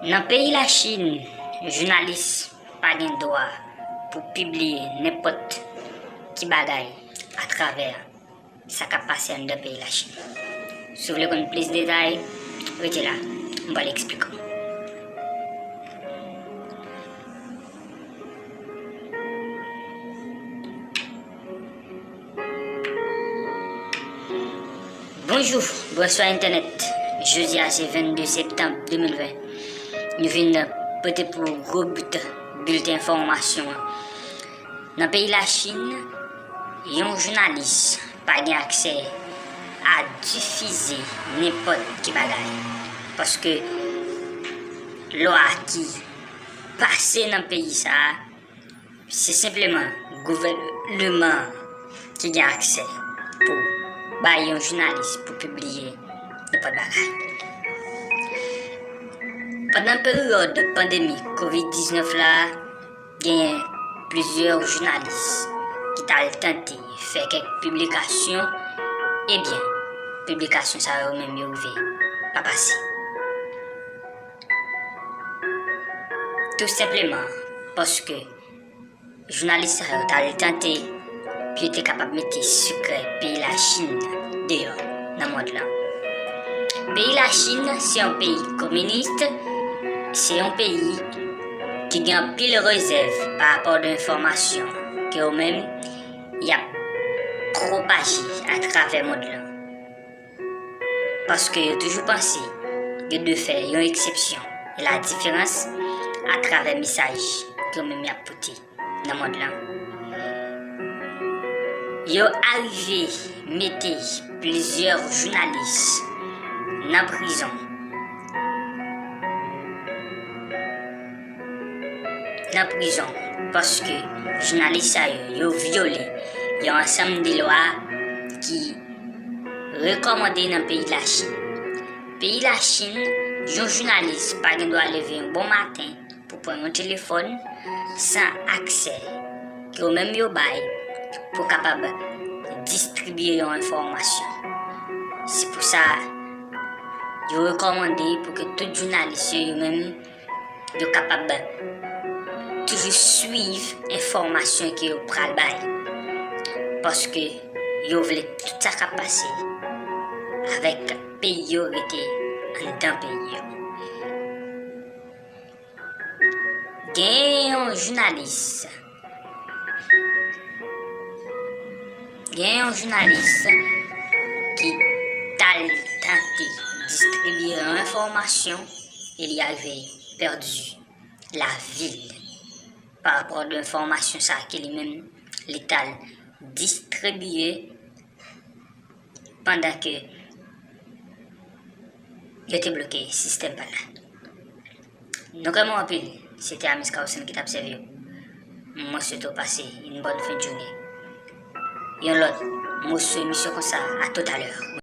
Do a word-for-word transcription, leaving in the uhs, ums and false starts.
Nan peyi Lachin, jounalis pa gen dwa pou pibliye nenpòt ki bagay atravè sa k ap pase anndan peyi Lachin. Si w vle konn plis detay, rete la, m pral eksplike w. Bonjou, bonswa entènèt. Jodi a se vennde septanm de mil ven. Nou vin pote pou gwo bout bilten enfòmasyon an. Nan peyi Lachin, yon jounalis pa gen aksè a difize nenpòt ki bagay. Paske lwa ki pase nan peyi sa a, se senpleman gouvènman an ki gen aksè pou bay yon jounalis pou pibliye nenpòt bagay. Pandan peryòd pandemi kovid diznèf la, genyen plizyè jounalis ki t al tante fè kèk piblikasyon, ebyen, piblikasyon sa yo menm yo rive pa pase. Tou senpleman paske jounalis sa yo t al tante pou yo te kapab mete sekrè peyi Lachin deyò nan mond lan. Peyi Lachin se yon peyi kominis, se yon peyi ki gen anpil rezèv pa rapò de enfòmasyon ke yo menm y ap pwopaje atravè mond lan. Paske yo toujou panse yo dwe fè yon eksepsyon e la diferans atravè mesaj ke yo menm y ap pote nan mond lan. Yo arive mete plizyè jounalis nan prizon. Nan prizon, paske jounalis sa yo, yo vyole yon ansanm de lwa ki rekòmande nan peyi Lachin. Peyi Lachin, yon jounalis pa gen dwa leve yon bon maten pou pran yon telefòn san aksè ke yo menm yo bay pou kapab distribye yon enfòmasyon. Se pou sa, yo rekòmande pou ke tout jounalis yo, yo menm, yo kapab toujou swiv enfòmasyon ke yo pral bay. Paske yo vle tout sa k ap pase avèk peyi yo rete anndan peyi yo. Gen yon jounalis, gen yon jounalis ki t al tante distribye yon enfòmasyon e li arive pèdi lavi l pa rapò de enfòmasyon sa ke li menm li t al distribye pandan ke yo te bloke sistèm pa l la. Nou renmen w anpil, se te Amis Carlson ki t ap sèvi w. Mwen swete w pase yon bòn fen de jounen. Yon lòt moso emisyon konsa, a toutalè.